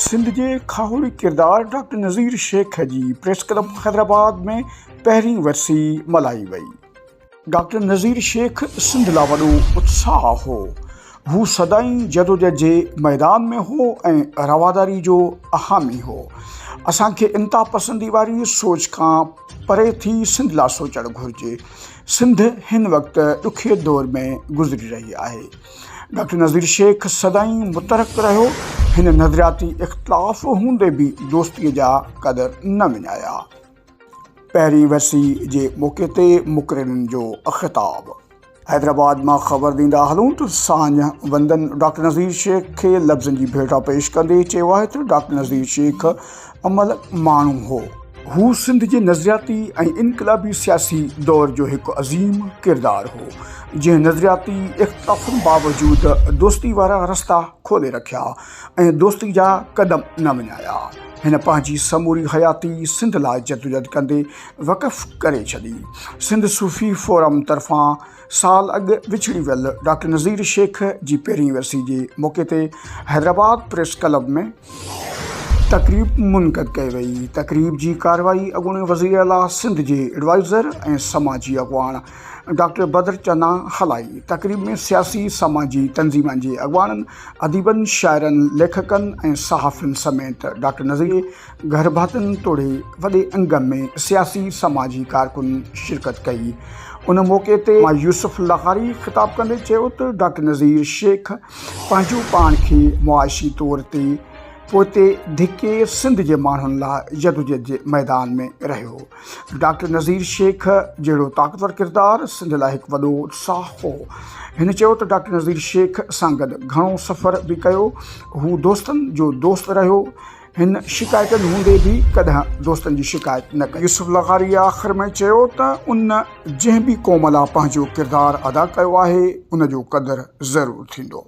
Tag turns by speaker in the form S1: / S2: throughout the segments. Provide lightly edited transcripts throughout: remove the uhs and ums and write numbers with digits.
S1: سنڌ جي کاهوڙي ڪردار ڊاڪٽر نذير شيخ جي پريس ڪلب حيدرآباد ۾ پهرين ورسي ملهائي وئي. ڊاڪٽر نذير شيخ سنڌ لا وڏو اتساهه هو. هو سدائين جدوجهد جي ميدان ۾ هو ۽ رواداري جو حامي هو. اسان کي انتهاپسندي واري سوچ کان پري ٿي سنڌ لا سوچڻ گهرجي. سنڌ هن وقت ڏکي دور ۾ گذري رهي آهي. ڊاڪٽر نذير شيخ سدائين متحرڪ رهيو. هن نظرياتي اختلاف هوندي به دوستيء جا قدر نه وڃايا. پهرين ورسي جي موقعي تي مقررين جو خطاب. حيدرآباد مان خبر ڏيندا هلون ته ساڃهه وندن ڊاڪٽر نذير شيخ کي لفظن جي ڀيٽا پيش ڪندي چيو آهي ته ڊاڪٽر نذير شيخ عمل ماڻهو هو. هو سنڌ جي نظرياتي ۽ انقلابي سياسي دور جو هڪ عظيم ڪردار هو، جنهن نظرياتي اختلافن باوجود دوستي وارا رستا کولي رکيا ۽ دوستي جا قدم نه وڃايا. هن پنهنجي سموري حياتي سنڌ لاء جدوجهد ڪندي وقف ڪري ڇڏي. سنڌ صوفي فورم طرفان سال اڳ وڇڙي ويل ڊاڪٽر نذير شيخ جي پهرين ورسي جي موقعي تي حيدرآباد پريس ڪلب ۾ تقريب منعقد ڪئي وئي. تقريب جي ڪارروائي اڳوڻي وزير اعليٰ سنڌ جي ايڊوائيزر ۽ سماجي اڳواڻ ڊاڪٽر بدر چنا هلائي. تقريب ۾ سياسي سماجي تنظيمن جي اڳواڻن، اديبن، شاعرن، ليکڪن ۽ صحافين سميت ڊاڪٽر نذير گهرڀاتين توڙي وڏي انگ ۾ سياسي سماجي ڪارڪن شرڪت ڪئي. ان موقعي تي يوسف لغاري خطاب ڪندي چيو ته ڊاڪٽر نذير شيخ پنهنجو پاڻ کي معاشي طور تي پوئتي ڌڪي سنڌ جي ماڻهن لاء جدوجهد جي ميدان ۾ رهيو. ڊاڪٽر نذير شيخ جهڙو طاقتور ڪردار سنڌ لاء هڪ وڏو اتساهه هو. هن چيو ته ڊاڪٽر نذير شيخ سان گڏ گهڻو سفر به ڪيو، هو دوستن جو دوست رهيو، هن شڪايتن هوندي به ڪڏهن دوستن جي شڪايت نه ڪئي. يوسف لغاري آخر ۾ چيو ته ان جنهن به قوم لا پنهنجو ڪردار ادا ڪيو آهي ان جو قدر ضرور ٿيندو.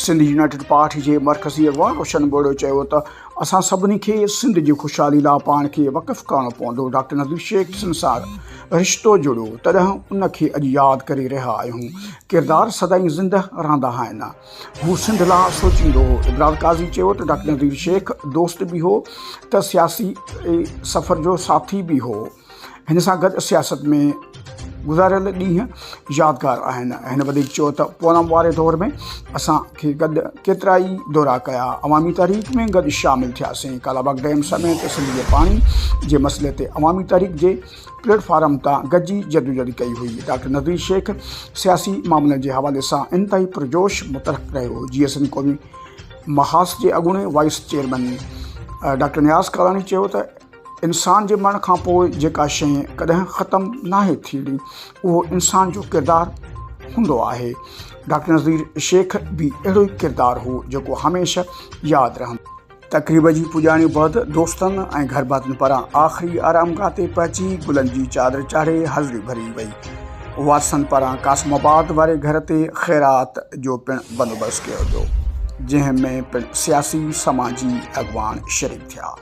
S1: سنڌ يونائيٽيڊ پارٽي جي مرڪزي اڳواڻ روشن ٻوڙيو چيو ته اسان سڀني کي سنڌ جي خوشحالي لا پاڻ کي وقف ڪرڻو پوندو، ڊاڪٽر نذير شيخ سنڌ سان رشتو جڙيو تڏهن ان کي اڄ ياد ڪري رهيا آهيون، ڪردار سدائين زنده رهندا آهن. هو سنڌ لاء سوچيندو هو. ابرار قاضي چيو ته ڊاڪٽر نذير شيخ دوست به هو ته سياسي سفر جو ساٿي به هو. هن سان گڏ سياست ۾ گذاريل ڏينهن يادگار آهن. هن وڌيڪ چيو ته پونم واري دور ۾ اسان کي گڏ ڪيترائي دورا ڪيا، عوامي تحريڪ ۾ گڏ شامل ٿياسين، ڪالاباغ ڊيم سميت سنڌ جي پاڻي جي مسئلي تي عوامي تحريڪ جي پليٽ فارم تان گڏجي جدوجهد ڪئي هئي. ڊاڪٽر نذير شيخ سياسي معاملن جي حوالي سان انتهائي پرجوش متحرڪ رهيو. جي ايس اين قومي محاذ جي اڳوڻي vice chairman doctor Niaz Kalani چيو ته انسان جي مرڻ کان پوء جيڪا شيء ڪڏهن ختم ناهي ٿيندي اهو انسان جو ڪردار هوندو آهي. ڊاڪٽر نذير شيخ به اهڙو ئي ڪردار هو جيڪو هميشه ياد رهندو. تقريب جي پڄاڻي بعد دوستن ۽ گهرڀاتين پاران آخري آرامگاهه تي پهچي گلن جي چادر چاڙهي حاضري ڀري وئي. وارثن پاران قاسم آباد واري گهر تي خيرات جو پڻ بندوبست ڪيو ويو، جنهن ۾ پڻ سياسي سماجي اڳواڻ شريڪ ٿيا.